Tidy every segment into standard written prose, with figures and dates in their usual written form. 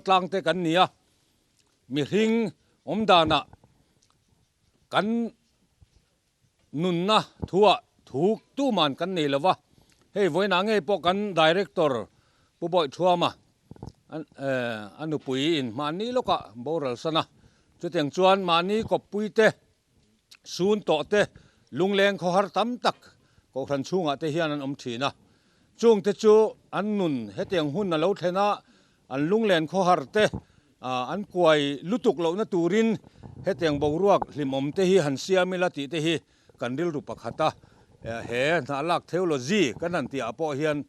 tlang te kan ni a, mihring awm danah kan nunna thuah thuk tuman kan nei lo va, hei vawiinah ngei pawh kan Director Pu Bawihthuama a nupui in mahni lawkah boral san a, chutiang chuan mahni kawppui te Sun tawh te, lungleng khawhar tam tak Kohhran chhungah te hian an awm thin a. Chungte chu an nun hetiang hun a lo thlen a, an lunglen khawhar te an kuai lutuk lohna turin hetiang boruak hlimawm te hi han siam ila tih te hi kan rilru pakhat a. He hnah lak theology kan han tihah pawh hian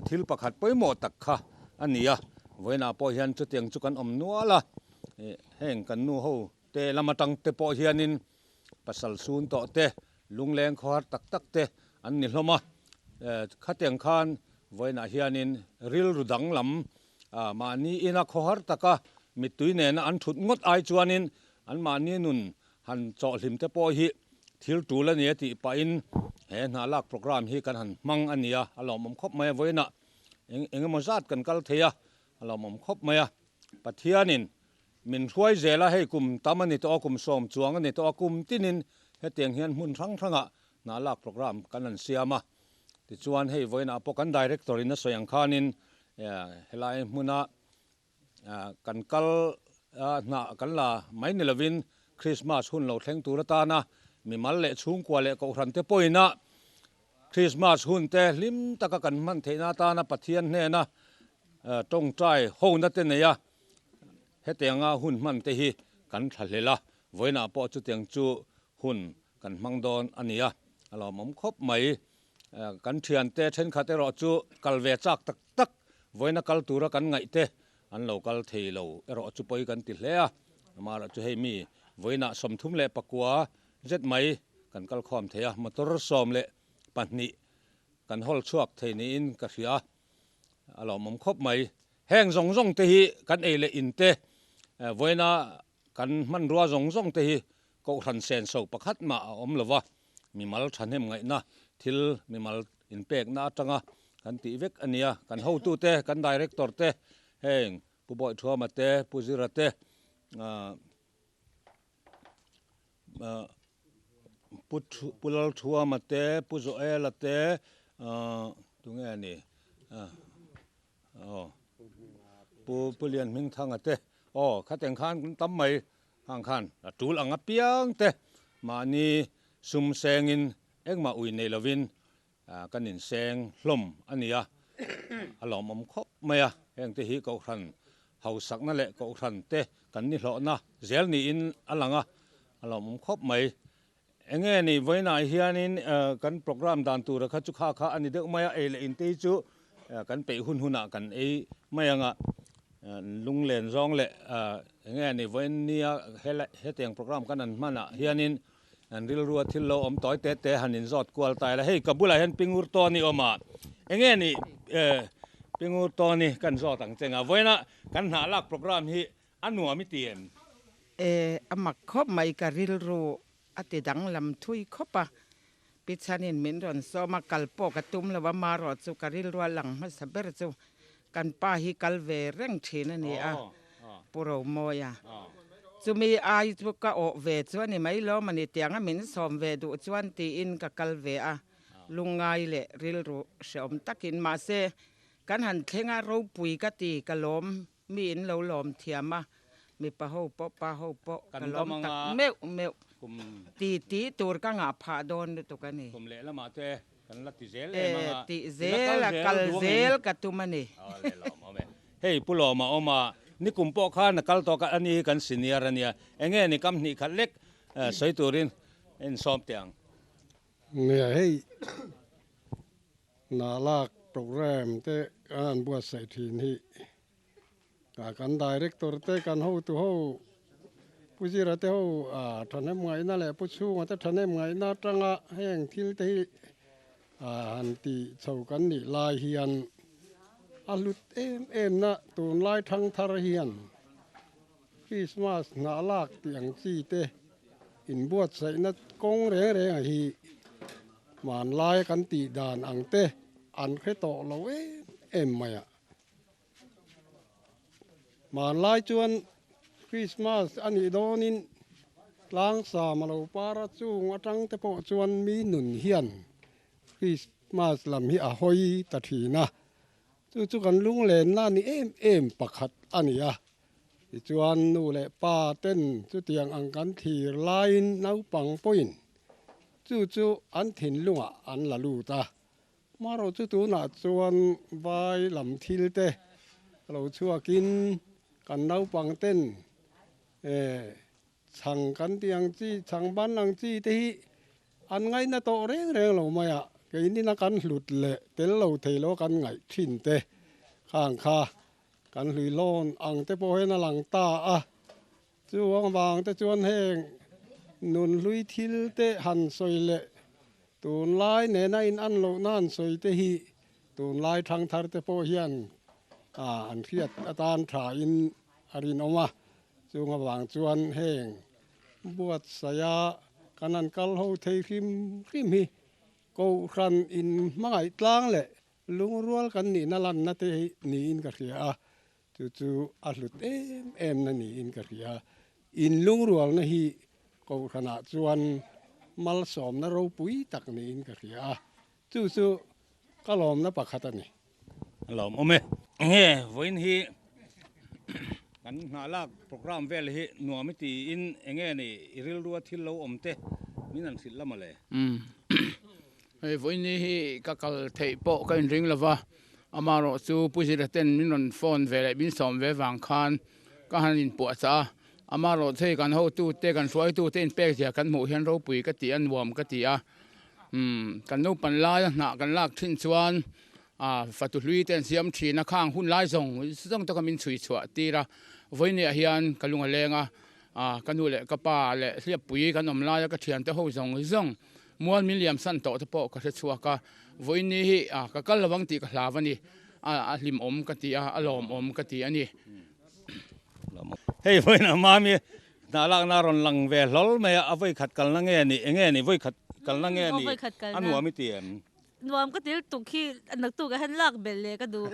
thil pakhat pawimawh tak kha a ni a. Vawiinah pawh hian chutiang chu kan awm nual a, heng kan nu ho Te lam atang te pawh hianin pasal sun tawh te, lungleng khawhar tak tak te an ni hlawm a. Khatiang khan vawiinah hianin rilru danglam mahni ina khawhar taka mittui nena an thut ngawt ai chuanin an mahni nun han chawhhlim te pawh hi thil tul a ni a tih pahin he hna lak programme hi kan han hmang a ni a, a lawmawm khawp mai a. Vawiinah eng engemaw zat kan kal thei a, a lawmawm khawp mai a. Pathianin Min hruai zel a, hei kum tam a ni tawh a, kum sawm chuang a ni tawh a, kum tinin hetiang hian hmun hrang hrangah hna lak programme kan han siam a. Tichuan hei vawiinah pawh kan director in a sawi ang khanin helai hmuna kan kal hna kan la mai ni lovin Christmas hun lo thleng tur atana mimal leh chhungkua leh kohhran te pawhin a Christmas hun te hlim taka kan hman theihna atana Pathian hnena tawngtai hona te nei a, Hetianga hun hman te hi kan thlahlel a, vawiinah pawh chutiang chu hun kan hmang dawn a ni a, a lawmawm khawp mai. Kan thiante thenkhat erawh chu kal ve chak tak tak, vawiina kal tura kan ngaih te an lo kal thei lo erawh chu pawi kan ti hle a, amaherawh chu hei mi vawiinah 34 zet mai kan kal khawm thei a, motor 12 kan hawl chhuak thei niin ka hria a. A lawmawm khawp mai. Heng zawng zawng te hi kan ei leh in te, vawiina kan hmanrua zawng zawng te hi Kohhran senso pakhat mah a awm lova, mimal thahnem ngaihna thil mimal inpekna atanga kan tih vek a nia. Kan hotute, kan Director te, heng Pu Bawihthuama te, Pu Zira te, Pu Pu Lalthuama te Pu Joela te tunge a ni aw Pu Pu Lianhmingthanga te aw khateng khan kan tam mai hang khan a tul ang apiang te mahni sum sengin engmah ui nei lovin kan inseng hlawm a ni a, a lawmawm khawp mai a, hengte hi Kohhran hausakna leh Kohhran te kan ni hlawhna zel niin a lang a, a lawmawm khawp mai. Enge ni vawiinah hianin kan programme dan tura kha chu kha kha a ni deuh mai a, ei leh inte hi chu kan peih hun hunah kan ei mai ang a, lunglen zawng leh enge ni vawiin nia hetiang programme kan han hmanah hianin An rilrua thil lo awm tawi te te han inzawt kual ta ila, hei ka bulah hian Pingur Tawni awm a, enge ni Pingur Tawni kan zawt ang che nga, vawiina kan hnah lak programme hi a nuam i ti em? E, a mak khawp mai ka rilru a ti danglam thui khawp a, Pi Chhanin min rawn sawm a, kal pawh ka tum lo a, marawh chu ka rilrua lang hmasa ber chu kan pa hi kal ve reng thin a ni a, Pu Romawia. Chumi ai chu ka awh ve chu a ni mai lawm a ni tiang a min sawm ve duh chuan tiin ka kal ve a, lungngai leh rilru hreawm takin mahse kan han thleng a ropui ka ti ka lawm mi in lo lawm thiam a, mipa ho pawh pa ho pawh ka lawm tak meuh meuh ti ti tur ka ngah phah dawn lutuk a ni. Kum leh lamah te Kan la ti zel em anga. Ti zel a kal zel ka tum a ni. Awle lawm awm e. Hei Pu Lawma awm a, nikum pawh khan a kal tawk a, ani hi kan senior a nia. Enge ni kam hnih khat lek sawi turin insawm teh ang. Nia hei Nalak programme te kan han buatsaih thin hi. Kan director te kan hotu ho Pu Zira te ho thahnem ngaihna leh Pu Chhunga te thahnem ngaihna atanga heng thil te hi han ti chho kan nih lai hian a hlut em em na tunlai thangthar hian Christmas hnah lak tih ang chi te inbuatsaihna kawng reng reng ah hi hmanlai kan tih dan ang te an hre tawh lo em em mai a. Hmanlai chuan Krismas a nih dawnin tlangsam a lo par a, chung atang te pawh chuan mi nun hian Krismas lam hi a hawi ta thin a, chu chu kan lunglenna a ni em em pakhat a ni a. Tichuan nu leh pa ten chutiang ang kan thlir laiin naupang pawhin chu chu an thinlungah an la lut a. Hmarawh chu tunah chuan vai lam thil te lo chhuakin kan naupang ten chhang kan tih ang chi, chhang ban ang chi te hi an ngaihna tawh reng reng lo mai a, keinina kan hlut leh tel lo thei lo kan ngaih thin te khang kha kan hlui hlawn ang te pawh hian a lang ta a. Chu avang te chuan heng nunhlui thil te han sawi leh tunlai nena in an lohna han sawi te hi tunlai thangthar te pawh hian an hriat atan tha in a rinawm a. Chung avang chuan heng buatsaia kan han kal ho thei hrim hrim hi Kohhran in hmangaih tlang leh Lungrual kan nihna lanna te hi niin ka hria a, chu chu a hlut em em na niin ka hria. In lungrualna hi Kohhranah chuan malsawmna ropui tak niin ka hria a, chu chu ka lawmna pakhat a ni. A lawmawm e. Nge vawiin hi kan nghah lak program vel hi nuam i tiin enge ni i rilrua thil lo awm te min han hrilh la mawle. Hei vawiin hi ka kal theih pawh ka inring lo va, amaherawh chu Pu Zira ten min rawn phone ve leh min sawm ve vang khan ka han inpuahchah a, amaherawh chu hei kan hotute kan hruaitute inpek zia kan hmuh hian ropui ka ti a, nuam ka ti a, umm kan naupan laia hnah kan lak thin chuan ah fatu hlui te an siam thin a, khang hun lai zawng zawng te kha min chhui chhuah tir a, vawiin hian ka lung a leng a, ah ka nu leh ka pa leh hliappui kan awm laia ka thiante ho zawng zawng Mual min liam san tawh te pawh ka hre chhuak a, vawiin hi ka kal lovang tih ka hlau a ni, a hlimawm ka ti a, a lawmawm ka ti a ni. Hei vawiin a mami hna lakna a rawn lang ve hlawl mai a, a vawikhat kalna nge ni, enge ni vawikhat kalna nge ni, a nuam i ti em? Nuam ka ti lutuk hi naktuk ah hian lak belh leh ka duh.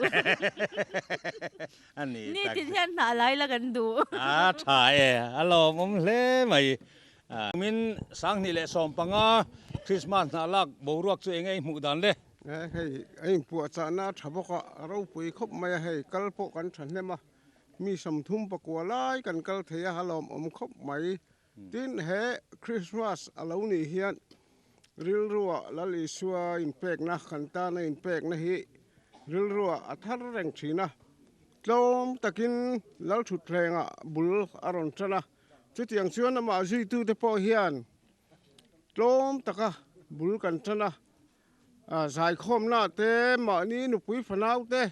A ni tak. Nitin hian hnah lai la kan duh. A tha e, a lawmawm hle mai. Min 2015 Krismas hnah lak boruak chu enge i hmuh dan le? Hei a inpuahchahna a tha bawk a, a ropui khawp mai a, hei kal pawh kan tha hnem a, mi 34 lai kan kal thei a, a lawmawm khawp mai. Tin, he Krismas a lo nih hian rilruah Lal Isua inpekna, kan tana inpekna hi rilruah a thar reng thin a, tlawm takin Lalthutthlengah bul a rawn tan a, Chutiang chuan amah zuitute pawh hian tlawm taka bul kan tan a, zaikhawmna te mahni nupui fanau te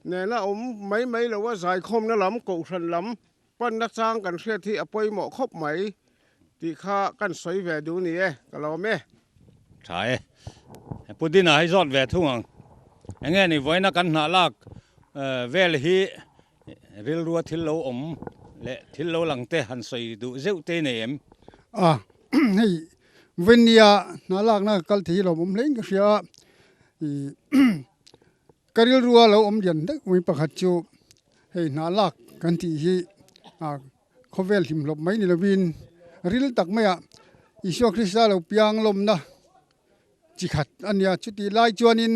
nena awm mai mai lo a zaikhawmna lam kohhran lam panna chang kan hriat hi a pawimawh khawp mai tih kha kan sawi ve duh ni e, ka lawm e. Tha e. Pu Dina hi zawt ve thung ang. Enge ni vawiina kan hnah lak vel hi Rilrua thil lo awm leh thil lo lang te han sawi duh zeuh te nei em? A, hei Venia hna lakna ka kal thei hi lawmawm hle in ka hria a, i ka rilrua lo awm lian deuh mai pakhat chu hei hna lak kan tih hi a khawvel hlimhlawp mai ni lovin ril tak maiah Isua Krista lo piang lawmna chi khat a nia chutih lai chuanin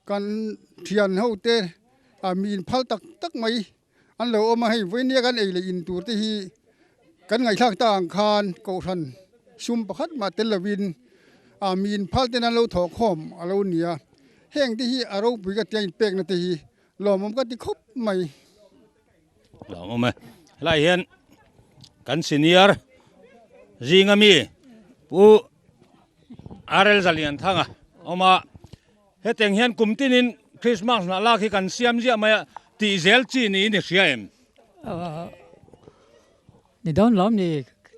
kan thian ho te ah mi inphal tak tak mai an lo awm a hei vawinia kan ei leh in tur te hi kan ngaihthlak tak ang khan kohhran sum pakhat mah tel lovin ah mi inphal ten an lo thawh khawm a lo ni a heng te hi a ropui ka tia inpekna te hi lawmawm ka ti khawp mai. Lawmawm e. Helai hian kan senior zinga mi Pu RL Zalianthanga awm a. Hetiang hian kum tinin Christmas hnah lak hi kan siam ziah mai a, tih zel chi niin i hria em? Ni dawn lo ni,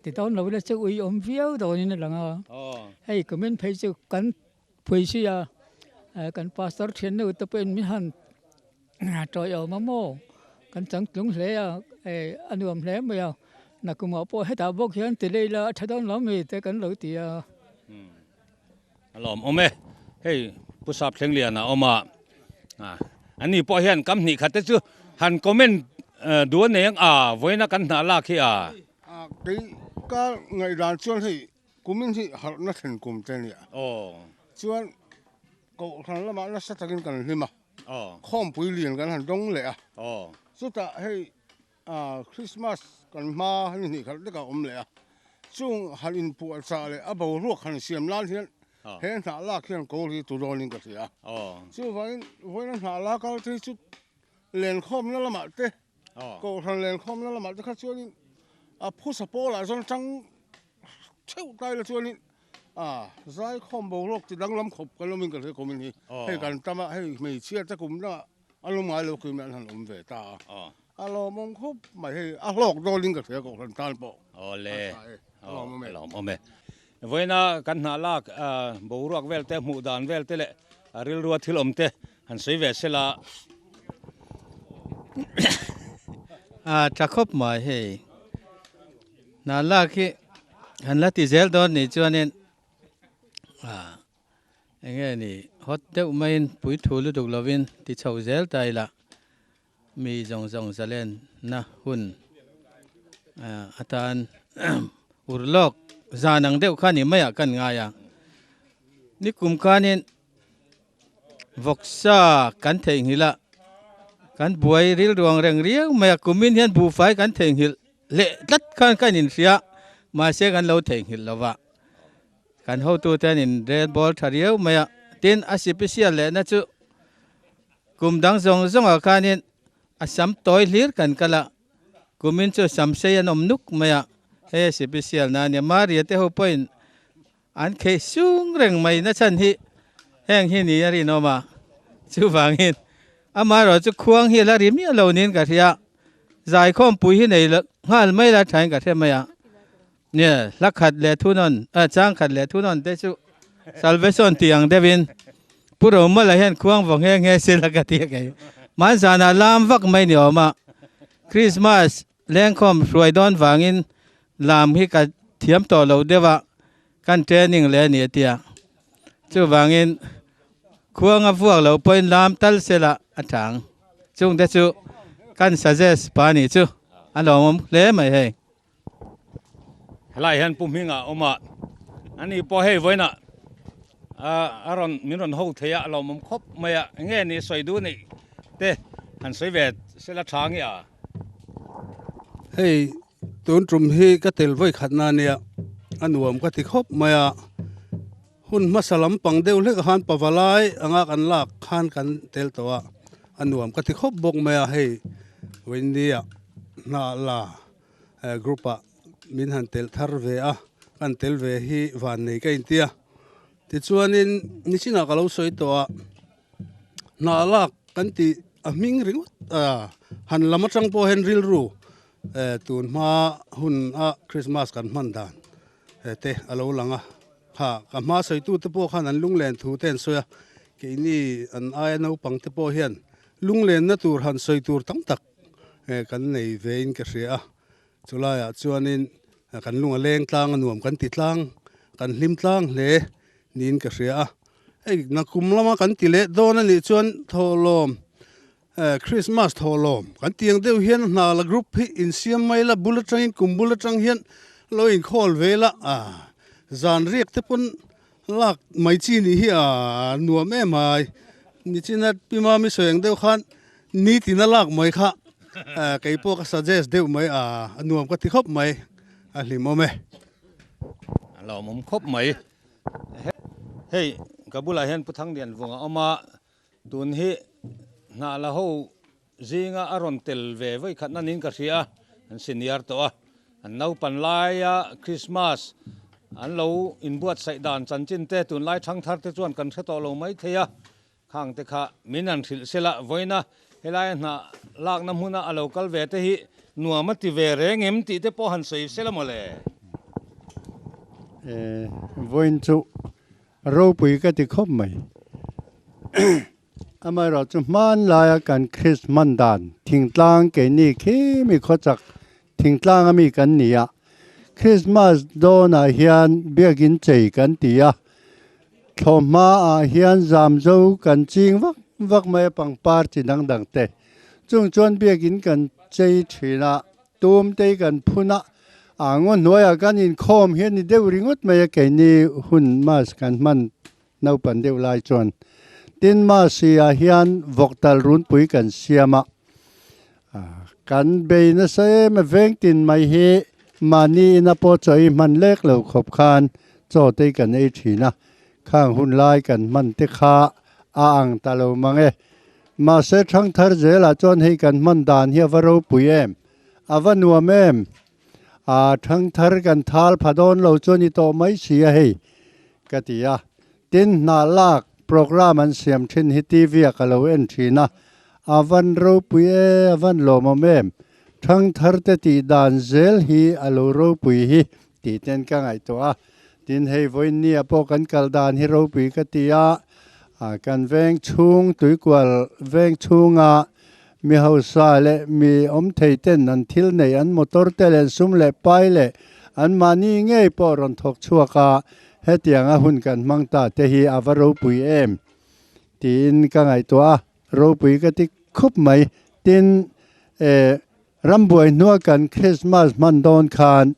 ti dawn lo ila chu ui awm viau dawnin a lang a. Hei kumin phei chu kan Pui sia kan pastor thian nu te pawhin min han tawiawm a maw kan changtlung hle a a nuam hle mai a nakumah pawh hetah bawk hian ti lei la a tha dawn lo mi te kan lo ti a. A lawmawm e, hei Pu Sap Thlengliana awm a, ani pawh hian kam hnih khat te chu han comment. Duh a nei ang a, vawiina kan hnah lak hi a. Kei ka ngaihdan chuan hei kumin hi harhna thlen kum te a nia. Chuan kohhran lamah nasa takin kan hlim a, khawmpui lian kan han dawng leh a. Chutah hei Christmas kan hma ni hnih khat lek a awm leh a, chung han inpuahchah leh a boruak han siam nan hian he hnah lak hian kawl hi tu dawnin ka hria. Chuvangin vawiina hnah la kal te hi chu Lenkhawmna lamah te, Kohhran lenkhawmna lamah te kha chuanin a phusa pawlah chuan tang theuh tai la chuanin a zaikhawm boruak ti danglam khawp kan awmin ka hre khawmin hi hei kan tam a, hei hmeichhia te kum dangah an awm ngai lo khi an han awm ve ta a, a lawmawm khawp mai hei a hlawk dawlin ka hria Kohhran tan pawh. Awle, a lawmawm e. Vawiina kan hnah lak boruak vel te, hmuh dan vel te leh a rilrua thil awm te han sawi ve sela. A tha khawp mai hei. Hnah lak hi han la ti zel dawn nih chuanin eng nge ni hot deuh maiin puithu lutuk lovin ti chho zel ta ila. Mi zawng zawng zalenna hun atan urlawk zan ang deuh kha ni maiah kan ngai a. Nikum khanin vawksa kan theihnghilh a, kan buai rilruang reng riau mai a, kumin hian buhfai kan theihnghilh leh tlat khan kan inhria, mahse kan lo theihnghilh lo va. Kan hotute an inrel bawl tha riau mai a, tin a sipisial lehna chu Kum dang zawng zawngah khanin a sam tawi hlir kan kal a, kumin chu sam sei an awm nuk mai a, hei a sipisial na a nia. Maria te ho pawhin an khei sung reng mai na chhan hi heng hi ni a rinawm a, chuvangin amaherawh chu khuang hi a la ri miah lo niin ka hria, zaikhawmpui hi nei nghal mai la thain ka hre mai a. Nia, hla khat leh thunawn, chang khat leh thunawn te chu Salvation tih ang deuhin Pu Romala hian khuang vaw nghe nghe se la ka ti a kei. Hmanzanah lam vak mai ni awm a, Christmas lengkhawm hruai dawn vangin lam hi ka thiam tawh lo deuh a, kan training leh a ni a ti a. Chuvangin khuang a vuak loh pawhin lam tal se la a tha ang. Chungte chu kan suggest pa nih chu a lawmawm hle mai hei. Helai hian Pu Hminga a awm a, ani pawh hei vawiinah a rawn min rawn ho thei a, a lawmawm khawp mai a, enge ni sawi duh neih te han sawi ve sela tha nge a? Hei tun tum hi ka tel vawi khatna ania, a nuam ka ti khawp mai a, hun hmasa lampang deuh hlek khan pavalai anga kan lak khan kan tel tawh a, a nuam ka ti khawp bawk mai a, hei vawinia hnah la. Group ah min han tel thar ve a, kan tel ve hi van nei ka inti a. Tichuanin nichinah ka lo sawi tawh a, hnah lak kan tih a hming ringawt a, han lam atang pawh hian rilru tun hma hun a Christmas kan hman dan te a lo lang a. Kha ka hma sawitu te pawh khan an lunglen thu te an sawi a, keini an aia naupang te pawh hian lunglenna tur han sawi tur tam tak kan nei ve in ka hria a, chulaiah chuanin kan lung a leng tlang a nuam kan ti tlang, kan hlim tlang hle niin ka hria a, hei nakum lama kan ti leh dawn a nih chuan thawhlawm Christmas thawhlawm kan ti ang deuh hian hna la group hi insiam mai la, bul atangin kum bul atang hian lo inkhawl ve la, zan riak te pawn lak mai chi nih hi a nuam em ai, nichina Pi Mami sawi ang deuh khan Nitin a lak mai kha kei pawh ka suggest deuh mai a, a nuam ka ti khawp mai, a hlimawm e. A lawmawm khawp mai. Hei ka bulah hian Pu Thanglianvunga a awm a, tun hi hnah la ho zinga a rawn tel ve vawi khat na niin ka hria a, an senior tawh a, an naupan laia Christmas an lo inbuatsaih dan chanchin te tunlai thangthar te chuan kan hre tawh lo mai thei a, Khang te kha min han hrilh sela, vawiina helaia hna lakna hmuna a lo kal ve te hi nuam a ti ve reng em tih te pawh han sawi sela mawle. Vawiin chu ropui ka ti khawp mai. Amaherawh chu hmanlaia kan Krisman dan thingtlang keini khi mi khawchak thingtlang ami kan ni a, Krismas dawnah hian biakin chei kan ti a, Thlawhhma ah hian zamzo kan ching vak vak mai a pangpar chi dang dang te. Chung chuan biakin kan chei thin a, tum te hi kan phun a, ah ngaw hnuaiah kan inkhawm hi a ni deuh ringawt mai a keini hun mass kan hman naupan deuh lai chuan. Tin mass hi ah hian vawk tal runpui kan siam a, kan bei nasa em a veng tin mai hi mahni ina pawh chaw ei hman lek lo khawp khan chaw te hi kan ei thin a, khang hun lai kan hman te kha a ang ta lo mang e. Mahse thangthar zelah chuan hei kan hman dan hi a va ropui em? A va nuam em? Aa thangthar kan thal pha dawn lo chu a ni tawh mai si a hei, ka ti a. Tin, hnah lak program an siam thin hi TV ah ka lo en thin a, a van ropui e, a van lawmawm em? Thangthar te tih dan zel hi a lo ropui hi tih ten ka ngaihtuah a. Tin, hei vawiinnia pawh kan kal dan hi ropui ka ti a, kan veng chhung tuikual veng chhunga mi hausa leh mi awm thei ten an thil neih an motor te leh sum leh pai leh an mahni ngei pawh rawn thawk chhuak a, hetianga hun kan hmang ta te hi a va ropui em tiin ka ngaihtuah a, ropui ka ti khup mai. Tin, eh. Rambuai hnua kan Christmas hman dawn khan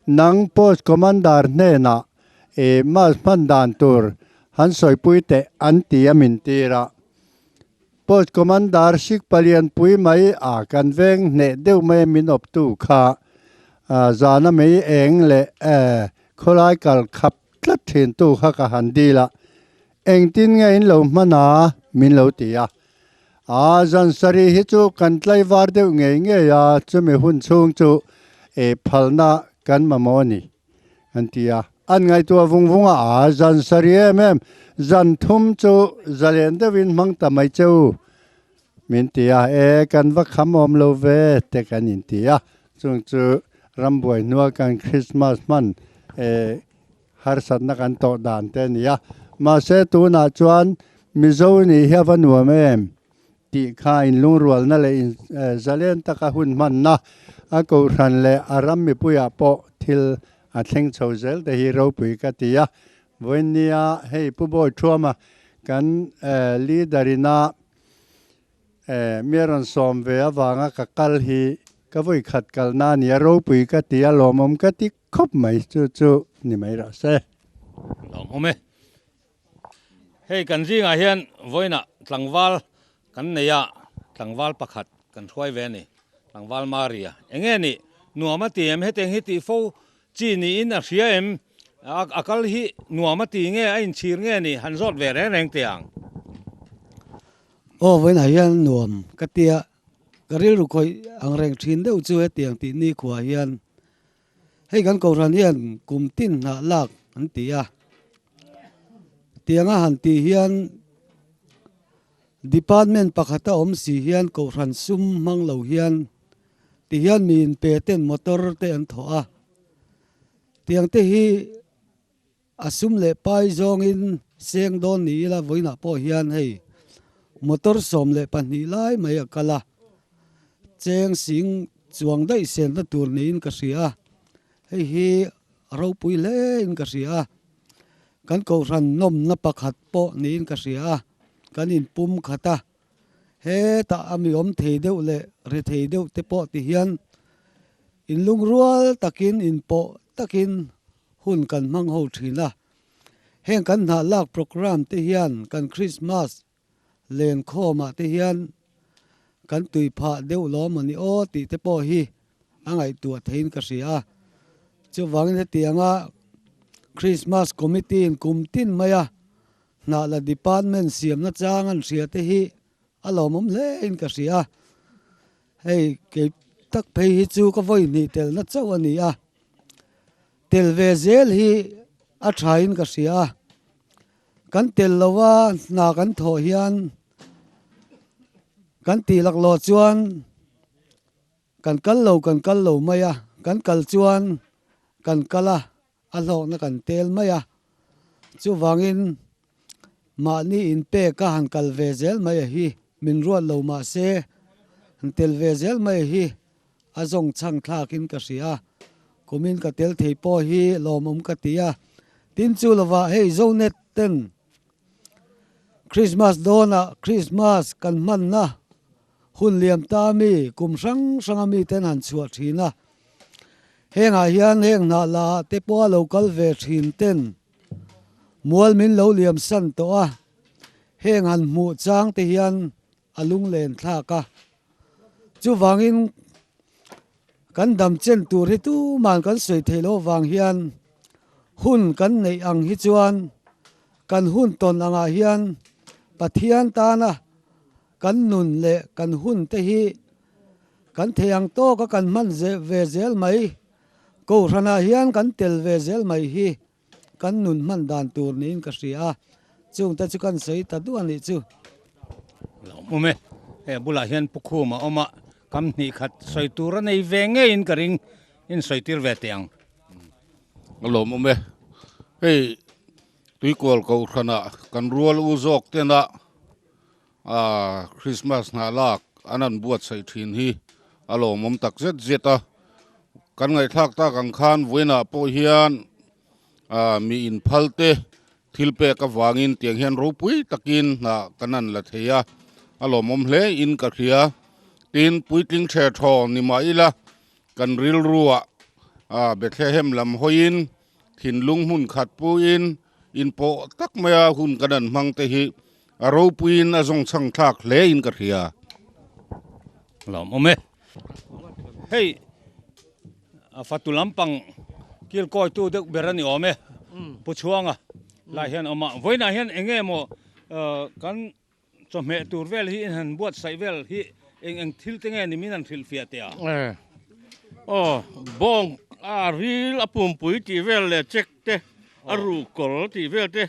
nang Post Commander hnenah i Mass hman dan tur han sawipui teh an ti a min tir a. Post Commander sik palian pui mai a kan veng hneh deuh mai a min awptu kha zana mei eng leh khawlai kal khap tlat thintu kha ka han dil a, engtin nge in lo hman a min lo ti a. A zan sarih hi chu kan tlaivar deuh ngei ngei a, chumi hun chhung chu e phalna kan mamawh a ni, an ti a. An ngaihtuah vung vung a, a zan sarih em em, zan thum chu zalen deuhin hmang ta mai che u, min ti a, e kan va kham awm lo ve te kan inti a, chung chu rambuai hnua kan Krismas hman e Harsatna kan tawh dan te a ni a, mahse tunah chuan Mizo nih hi a va nuam em tih kha inlungrualna leh zalen taka hun hmanna a kohhran leh a ram mipuiah pawh thil a thleng chho zel te hi ropui ka ti a. Vawiinnia hei Pu Bawi Thuama kan leader ina Mi a rawn sawm ve avanga ka kal hi ka vawi khat kalna a ni a, ropui ka ti a, lawmawm ka ti khawp mai, chu chu ni mai rawh se. Lawmawm e. Hei kan zingah hian vawiinah tlangval kan nei a, tlangval pakhat kan hruai ve a ni, tlangval Maria. Enge nih nuam a ti em? Hetiang hi tih fo chi niin a hria em? A kal hi nuam a ti nge a inchhir nge ni? Han zawt ve reng reng teh ang. Aw vawiinah hian nuam ka tia, ka rilru khawih ang reng thin deuh chu hetiang tih nikhua hian hei kan kohhran hian kum tin hnah lak an ti a, tianga han tih hian department pakhata awm si hian kohhran sum hmang lo hian ti hian mi inpe ten motor te an thawh a, tiang te hi A sum leh pai zawngin seng dawn ni ila vawiinah pawh hian hei motor 12 lai mai a kal a, cheng sing chuang daih senna tur niin ka hria a, hei hi ropui hle in ka hria a, kan kohhran nawmna pakhat pawh niin ka hria a, kan inpum khat a, hetah a mi awm thei deuh leh ri thei deuh te pawh ti hian inlungrual takin inpawh takin hun kan hmang ho thin a, heng kan hnah lak programme te hian kan Christmas lenkhawmah te hian kan tui phah deuh lawm a ni aw tih te pawh hi a ngaihtuah theiin ka hria a. Chuvangin hetianga Christmas Committee in kum tin maia hnah la department siamna chang an hria te hi a lawmawm hle in ka hria a. Hei kei tak phei hi chu ka vawi hnih telna chauh a ni a. Tel ve zel hi a thain ka hria a, kan tel lova hna kan thawh hian kan tih laklawh chuan kan kal lo kan kal lo mai a, kan kal chuan kan kal a, a hlawkna kan tel mai a, chuvangin mahni inpek a han kal ve zel mai a hi min ruat lo mahse han tel ve zel mai a hi A zawng chhang thlakin ka hria a, kumin ka tel thei pawh hi lawmawm ka ti a. Tin chu lovah hei Zonet ten Christmas dawnah Christmas kan hmanna Hun liam ta mi kum hrang hranga miten han chhuah thin a. Hengah hian heng hnah la ah te pawha lo kal ve thin ten mual min lo liam san tawh a, heng han hmuh chang te hian a lunglen thlak a. Chuvangin kan dam chen tur hi tuman kan sawi theih loh avang hian hun kan neih ang hi chuan kan hun tawn angah hian Pathian tana kan nun leh kan hun te hi kan thei ang tawka kan hman ve zel mai, Kohhranah hian kan tel ve zel mai hi kan nun hman dan tur niin ka hria a, chungte chu kan sawi ta duh a nih chu. Lo awm e, he bulah hian Pu Khum a awm a, kam hnih khat sawi tur a nei ve ngeiin ka ring, in sawi tir ve teh ang. A lawmawm e, hei Tuikual Kohhranah kan rual u zawk tena Christmas hnah lak an han buatsaih thin hi a lawmawm tak zet zet a, kan ngaihthlak tak ang khan vawiinah pawh hian mi inphal te thil pek avangin tiang hian ropui takin hnah kan han la thei a, a lawmawm hle in ka hria. Tin, puitling the thaw ni mah ila kan rilruah Bethlehem lam hawiin Thinlung hmun khat puiin inpawh tak maia hun kan an hmang te hi a ropuiin a zawngchhang thlak hle in ka hria. Lawm awm e. Hei a fatu lampang kilkawitu deuh ber a ni awm e. Pu Chhuanga lai hian awm a. Vawiinah hian eng nge maw kan Chawhmeh tur vel hi in han buatsaih vel hi eng eng thil te nge ni min han hrilhfiah teh a? Aw, bawng a ril a pumpui tih vel leh check te, a ruh kawr tih vel te.